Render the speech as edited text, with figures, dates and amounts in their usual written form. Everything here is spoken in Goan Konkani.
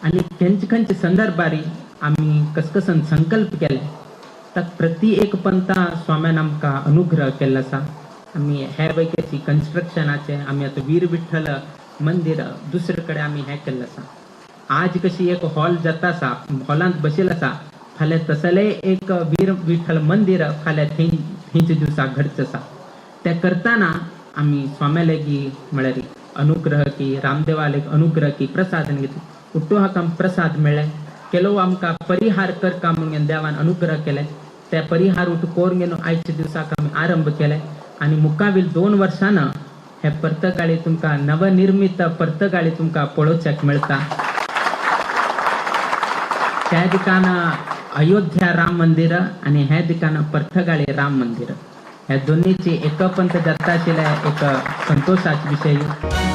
आनी खंयचे खंयचे संदर्भारी आमी कसकसन संकल्प केले तर प्रति एक पंथा स्वाम्यान आमकां अनुग्रह केल्लो आसा. आमी हे वैकेची कन्स्ट्रक्शनाचे आमी आतां वीर विठ्ठल मंदिर दुसरे कडेन आमी हें केल्लें आसा. आज कशी एक हॉल जाता आसा, हॉलांत बशिल्लो आसा, फाल्यां तसलें एक वीर विठ्ठल मंदिर फाल्यां थंय थंयच्या दिवसा घडचें आसा. तें करतना आमी स्वाम्या लागीं म्हळ्यार अनुग्रह की रामदेवा लागीं अनुग्रह की प्रसाद घेतलो. उट्टू हाका प्रसाद मेळ्ळें, केलो आमकां परिहार करका म्हणून देवान अनुग्रह केले. ते परिहार उठ कोरून आयच्या दिवसाक आमी आरंभ केले आनी मुखावेल 2 वर्सां हे पर्तगाळी तुमकां नवनिर्मित पर्तगाळी तुमकां पळोवच्याक मेळटा. त्या दिकान अयोध्या राम मंदिर आनी हे दिकान पर्तगाळी राम मंदिर, ह्या दोन्हीची एकपंथ जाता आशिल्ले एक संतोषाचे विशय.